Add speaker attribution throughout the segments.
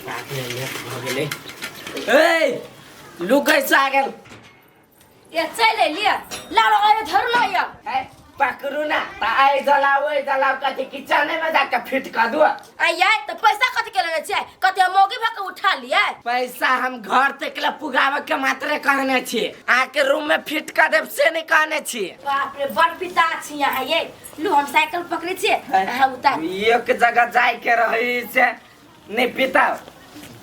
Speaker 1: बाप रे, लेट भऽ गेलै। ए लुकै से आ गेल।
Speaker 2: ये चल लिया लाड़ो अरे धरू ना या।
Speaker 1: है, पकड़ू ना त आइ जलाओ ओइ जलाओ, कथी किचने में जाके फिट कर दू।
Speaker 2: आया तो पैसा कथी के लेने छियै? कथी हम मौगी भऽ के उठा लियै?
Speaker 1: पैसा हम घर तक ला पुगावे के मात्रे कहने छी, अहाँके रूम में फिट कर देब से नहीं कहने छी।
Speaker 2: बाप रे, बड़ पिता छी अहाँ। ये लू, हम साइकिल पकड़ै छियै, अहाँ उतार।
Speaker 1: एक जगह जाय के रही से नहीं पिता,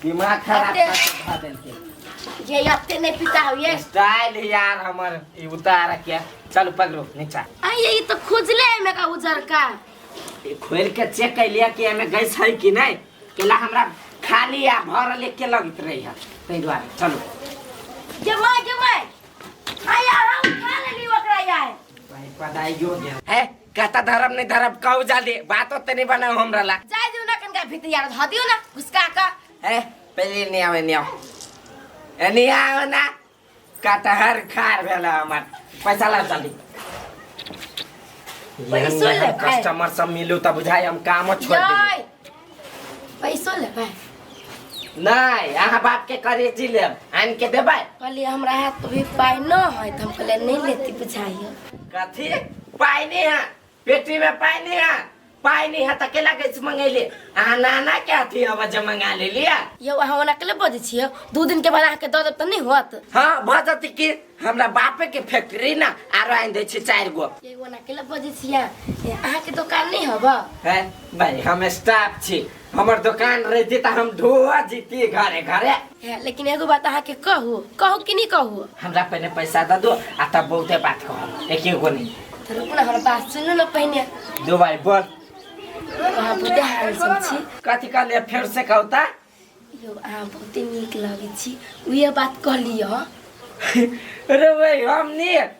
Speaker 1: दिमाग खराब कर देलकै।
Speaker 2: ये एते नहीं पिता हो ये।
Speaker 1: स्टाइल यार हमर ई उतार के चलू पकड़ू नीचा।
Speaker 2: आ ये ई तो खुजले है में का उजर का।
Speaker 1: ई खोल के चेक कर लिया कि एमे गैस है कि नहीं, केला हमरा खाली आ भरल के लगत रही है, ताहि दुआरे चलू।
Speaker 2: गे my, गे my, आया हम उठा लेली ओकरा यार।
Speaker 1: भाई पदाइयो गया है, कहता धरब नहीं धरब, कहू जल्दी, बात ओते नहीं बनाओ हमरा ला।
Speaker 2: जाय दियो ना, कनका भीतर यार धऽ दियो ना घुसका का।
Speaker 1: है पहले नहीं आवे, नहीं आओ, ए नहीं आओ ना, कटहर खार भेला हमर। पैसा ला जल्दी।
Speaker 2: पैसो ले भाई।
Speaker 1: कस्टमर सब मिलू त बुझाई हम काम छोड़ देबै।
Speaker 2: जाय पैसो लेबै?
Speaker 1: नहीं, अहाँ बाप के करेजी लेब, आन के देबै।
Speaker 2: कहलिए हमरा हाथ तो भी पाइ न है, त हम कहलिए नहीं लेती बुझाइयो।
Speaker 1: कथी पाइ नहीं है? पेटी में पाइ नहीं है? पाइ नहीं है त केला गैस मंगैले? अहाँ नाना के अथी हवा जे मंगा ले लिया।
Speaker 2: यौ, अहाँ ओना केले बजै छियै? 2 दिन के बाद अहाँके दऽ देब तऽ नहि होत?
Speaker 1: हाँ, भऽ जतै कि, हमरा बापे के फैक्ट्री ना, आरो आनि दै छी चारि गो।
Speaker 2: यौ, ओना केले बजै छियै? अहाँके दोकान नहि हब?
Speaker 1: है भाई, हम स्टाफ छी, हमर दोकान रहती तऽ हम ढोआ जीती घरे घरे।
Speaker 2: हे, लेकिन एगो बात अहाँके कहू, कहू कि नहि कहू?
Speaker 1: हमरा पहिने पैसा दऽ दो आ तब बहुते बात कहब, एक एगो नहीं।
Speaker 2: तऽ रुकू ने, हमर बात सुनू ने पहिने।
Speaker 1: दो भाई, बोल।
Speaker 2: अहाँ बहुते हैंडसम छी।
Speaker 1: कथी कहलियै? फेर से कहू तऽ।
Speaker 2: यौ, अहाँ बहुते नीक लगै छी, उहे बात कहलियै।
Speaker 1: रे भाई, हम नीक?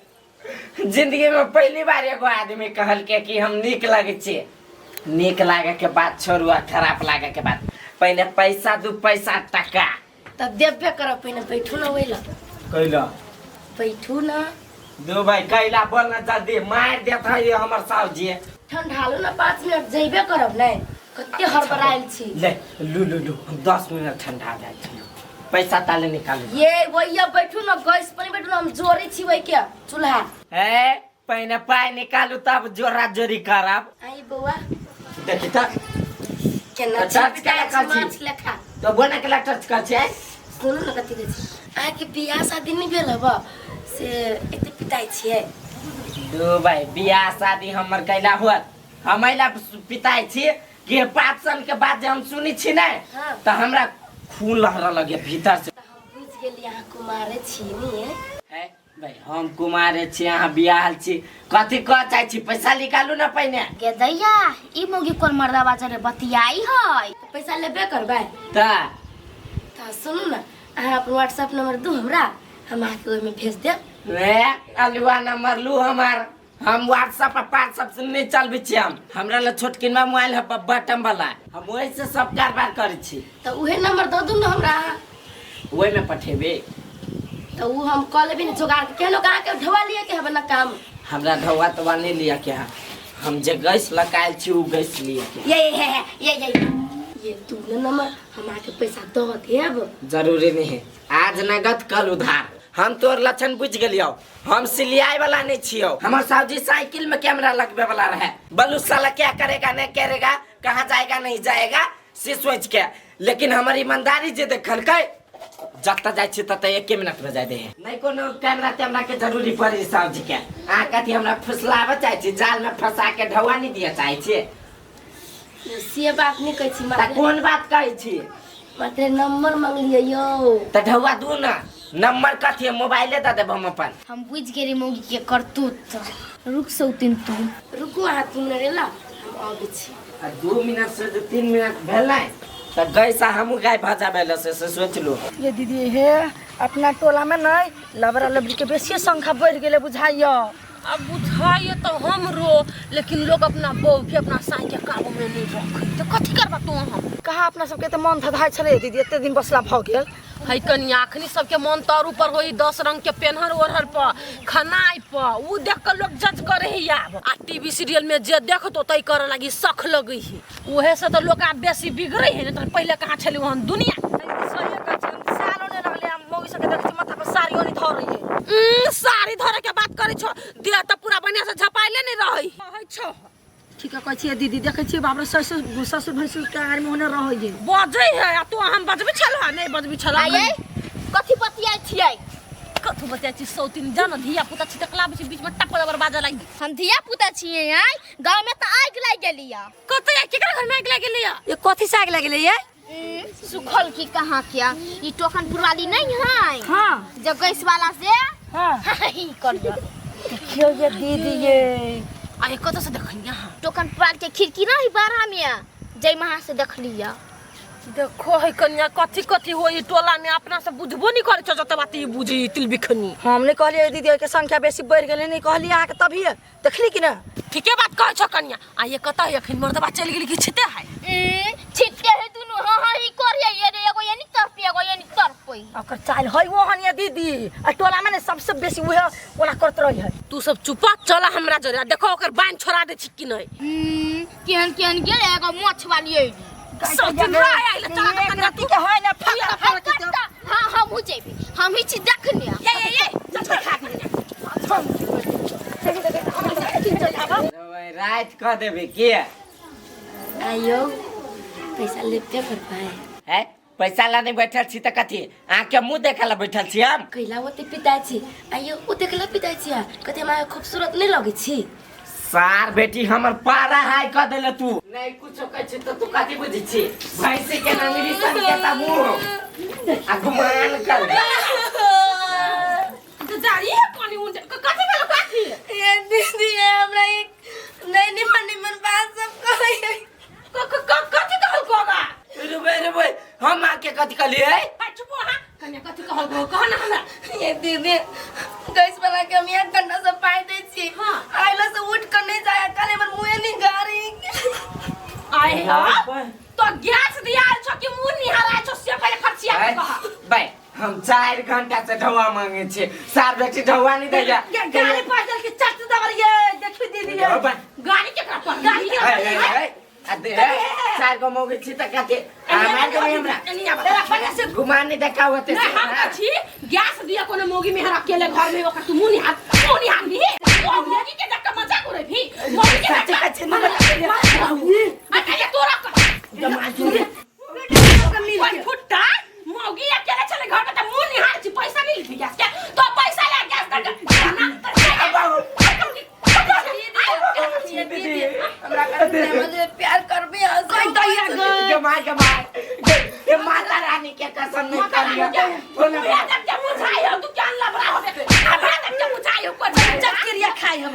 Speaker 1: जिंदगी में पहली बार एगो आदमी कहलकै कि हम नीक लगै छी। नीक लागे के बात छोड़ू आ खराब लागे के बात, पहले पैसा दू, पैसा टका।
Speaker 2: तऽ देबे करब, पहिने बैठू ने ओहि लग।
Speaker 1: कैला?
Speaker 2: बैठू ने।
Speaker 1: दू भाई, कैला? बोल ना जल्दी, मार देत है ये हमर साहु जी।
Speaker 2: ठंडा लू ने 5 मिनट, जइबे करब ने, कते हड़बड़ायल छी।
Speaker 1: ले लू लू लू, हम 10 मिनट ठंडा जाइ छी, पैसा ताले निकालू।
Speaker 2: ये वही बैठू ने, गैस पर बैठू ने, हम जोड़ै छी ओहि के चूल्हा।
Speaker 1: ए, पहिने पाइ निकालू तब जोरा जोरी करब।
Speaker 2: आई बौआ।
Speaker 1: देखी तऽ।
Speaker 2: केना
Speaker 1: तऽ टच केना
Speaker 2: छी
Speaker 1: कर छी?
Speaker 2: माछ लेखा।
Speaker 1: तो बोना के टच कर छै।
Speaker 2: सुनू ने, कथी कहै छी, अहाँके बियाह शादी नहि भेल हब से एते पिताइ छियै?
Speaker 1: दू भाई, बियाह शादी हमर कैला होत? हम अइला पिताइ छी कि पाँच साल के बाद जे हम सुनी छी ने तऽ हमरा खून लहरऽ लगे भीतर से।
Speaker 2: तऽ हम बुझि गेली, अहाँ कुमारे छी नी?
Speaker 1: है भाई, हम कुमारे छी, अहाँ बियाहल छी, कथी कह चाहै छी? पैसा निकालू ने पहिने।
Speaker 3: गे दैया, ई मौगी कोन मर्दाबा जरे बतियाई है?
Speaker 2: तऽ पैसा लेबे करबै?
Speaker 1: तऽ।
Speaker 2: तऽ सुनू ने, अहाँ अपन व्हाट्सएप नंबर दू हमरा, हम अहाँके ओहिमे भेज देब।
Speaker 1: रे अलुआ, नंबर लू हमार। हम व्हाट्सएप पर व्हाट्सएप से नहीं चलबै छी। हम हमरा लग छोटकिनमा मोबाइल है, बटन वाला, हम ओहि से सब कारबार करै छी।
Speaker 2: तऽ उहे नंबर दऽ दू ने हमरा अहाँ।
Speaker 1: ओहिमे पठेबै?
Speaker 2: तऽ उ हम कऽ लेबै ने जोगाड़, केहनो के अहाँके ढोआ लिए के हबे ने काम।
Speaker 1: हमरा ढौआ तौआ नहीं लिअ के है, हम जे गैस लगायल छी ओ गैस लिअ के।
Speaker 2: ये ये ये ये ये ये तू ने नंबर, हम अहाँके पैसा दऽ देब।
Speaker 1: जरूरी नहीं है, आज नगद कल उधार। हम तोर लक्षण बुझ गेलियौ, हम सिलियाई वाला नहीं छियौ। हमर साहु साइकिल में कैमरा लगबे वाला रहे, बलू साला क्या करेगा नहीं करेगा, कहाँ जाएगा नहीं जाएगा से सोच के, लेकिन हमर ईमानदारी जे देखलकै, जतऽ जाइ छी ततऽ एके मिनट में जाय दे है। नहीं कोनो कैमरा तैमरा के जरूरी पड़ी साहु जी के। अहाँ कथी हमरा फुसलाबऽ चाहै छी? जाल में फंसा के ढौआ नहीं दिअ चाहै छी?
Speaker 2: से बात नहि कहै छी।
Speaker 1: तऽ
Speaker 2: मात्र
Speaker 1: कोन बात कहै छी?
Speaker 2: मात्र नंबर मंगलियै यौ।
Speaker 1: तऽ ढौआ दू ने, नंबर कथी है, मोबाइले दऽ देब हम अपन।
Speaker 3: हम बुझि गेली मौगी के करतूत, रुक सौतिन तू।
Speaker 2: रुकू अहाँ 2 मिनट एला, हम अबै छी।
Speaker 1: आ 2 मिनट से जे 3 मिनट भेलै तऽ गैस आ हमहूँ गाय भऽ जाबै लए, से सोच लू।
Speaker 4: ये दीदी हे, अपना टोला में नहीं लबरा लबरी के बेसी संख्या बढ़ गेले बुझाइयो। अब बुझाइए तो हमरो, लेकिन लोग अपना बहू के अपना साई के काबू में नहीं रखे तो कथी करबा तू अहाँ?
Speaker 5: कहाँ अपना सबके तऽ मन धधाइ छलै दीदी, एते दिन बसला भऽ गेल।
Speaker 4: है कनिया, अखनी सबके मन तर ऊपर होई 10 रंग के पेनहर ओढ़ल पर खनाई पर, उ देख के लोग जज करे है आब। आ टीवी सीरियल में जे देखतो तई करे लागी सख लगई है, उहे से तो लोग आब बेसी बिगड़े है, नहीं तो पहले कहाँ छलै ओहन दुनिया।
Speaker 5: सहिए कहै छी, हम सालो नहि रहलै, हम मौगी सबके देखै छी माथा पर साड़ियो नहि धरै है।
Speaker 4: साड़ी धरे के बात करै छो, देह त पूरा बढ़िया से झपाइले नहीं रहै है छो।
Speaker 5: ठीक है कहै छियै दीदी, देखै छियै बाप रे ससुर ससुर भैंसुर के आड़ में ओने रहै है।
Speaker 4: बजै है आ तू हम बजबै छल नहीं बजबै छल।
Speaker 3: आये कथी बतियाइ छियै?
Speaker 4: कथू बतियाइ छी सौतीन, जान धिया पुता छी तकला छी बीच में टप्पा दबर बाजऽ लागि।
Speaker 3: हम धिया पुता छियै आइ, गाँव में तऽ आगि लागि गेली या।
Speaker 4: कतऽ या केकरा घर में आगि लागि गेली या?
Speaker 5: ये कथी से आगि लागि गेलै ये?
Speaker 3: सुखल की कहाँ क्या ई टोकनपुर वाली नहीं है।
Speaker 5: हाँ
Speaker 3: जो गैस वाला से
Speaker 5: हाँ
Speaker 3: ही कर दो।
Speaker 5: देखियो ये दीदी ये
Speaker 4: आये कतऽ से देखलियै अहाँ?
Speaker 3: टोकनपुर वाली के खिड़की नहीं बारह में जय महा से देखलिया।
Speaker 4: देखो है कन्या कथी कथी होई टोला में, अपना सब बुझबो नहीं करे छो जते बात ई बुझी तिलबिखनी।
Speaker 5: हम नहीं कहलियै दीदी के संख्या बेसी बढ़ि गेलै, नहीं कहलियै अहाँके तभिए देखली कि ना?
Speaker 4: ठीके बात कहै छो कन्या। आ ये कतऽ है अखन मर्दबा चलि गेल कि छिते है?
Speaker 3: छिटके है दुनू, हाँ हाँ ही करिए ये रे, एगो यानी तरपी एगो यानी तरपी।
Speaker 5: ओकर चाल है ओहन ये दीदी, आ टोला में ने सबसे बेसी उहे ओना करत रही है।
Speaker 4: तू सब चुप चल हमरा जरे, आ देखो ओकर बांध छोड़ा दे छी कि नहीं।
Speaker 3: केहन केहन गेल एगो मोछ वाली अइली।
Speaker 4: सौतीन रह आइल चला के कन्या तू
Speaker 5: के है ना फटा फटा के।
Speaker 3: हाँ हम हो जेबी, हम ही छी देखने।
Speaker 4: ये ये ये चल खा कन्या।
Speaker 1: रात कह देबे के
Speaker 2: आइयो पैसा लेबे कर पाए
Speaker 1: है? पैसा ला नहीं बैठल छी त कथी आँख के मुंह देखे ला बैठल छी हम?
Speaker 2: कैला ओते पिताई छी आइयो ओते कैला पिताई छी, कथी हमरा खूबसूरत नहीं लगै छी?
Speaker 1: सार बेटी हमर पारा हाई कह देले तू। नहीं कुछो कहै छी त तू कथी बुझै छी? भैंसी के नंगरी सन के त मुंह आ गुमान कर दे।
Speaker 4: तो जारी है पानी उन कथी भेलो कथी?
Speaker 2: ये दीदी ये हमरा एक नहीं निमन निमन बात सब कहै है।
Speaker 4: कथी कहल कोगा?
Speaker 1: रे रे रे हम आके कथी कहलियै?
Speaker 4: आ चुप हां कन्या कथी कहल गो कह ना हमरा।
Speaker 2: ये दीदी गैस वाला के हम 1 घंटा से पाई दै छी।
Speaker 4: हां
Speaker 2: आइला से उठ कर नहीं जाया, कल हमर मुंहे नहीं गारी।
Speaker 4: आए हां तो गैस दिया छो कि मुंह निहारा छो से पहिले खर्चिया के कह।
Speaker 1: भाई हम 4 घंटा से ढौआ मांगे छे, सार बेटी ढौआ नहीं दैया।
Speaker 5: गाड़ी पैदल के चट दबर ये देखी दीदी ये।
Speaker 4: गाड़ी केकरा पर? गाड़ी
Speaker 1: केकरा आ दे 4 गो मौगी छी त कथी हमार के हमरा
Speaker 4: तेरा से
Speaker 1: गुमान नहीं देखा होते।
Speaker 4: नहीं हम कथी गैस दिया कोनो मौगी में हरा अकेले घर में ओकर तू मुंह निहार मुंह निहार भी ओ मौगी के देख के मजाक उड़े भी मौगी के
Speaker 1: सच्चे कच्चे नहीं
Speaker 4: आ ये तोरा मिल फुट्टा मौगी अकेले चले घर में त मुंह निहार छी, पैसा नहीं ली गैस के तो पैसा ले गैस दे ना।
Speaker 1: दीदी हमरा कर
Speaker 2: प्यार करबे
Speaker 1: जमा जमा ये माता रानी के कसम नहीं करियो।
Speaker 4: पूरा दम के बुझाई हो तू क्या लबरा होबे? लबरा दम के बुझाई हो को
Speaker 5: चक्रिया खाई हम।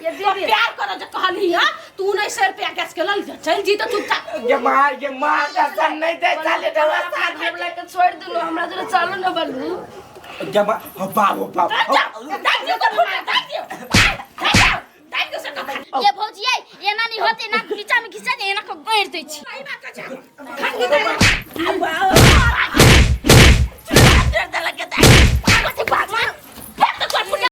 Speaker 4: ये दीदी प्यार करो जो कहली हां तू 19 रुपया गैस के लल चल जी तो चुपचाप।
Speaker 1: ये मां कसम नहीं दे चले ढौआ साथ में
Speaker 2: हमरा के छोड़ दिलो, हमरा जरा चालू न बनू।
Speaker 1: जमा हो बाप हो बाप
Speaker 3: ये भौजी ये ना नहीं होते ना नीचा में घिसा दे, एना को गैर दै छी।
Speaker 4: खा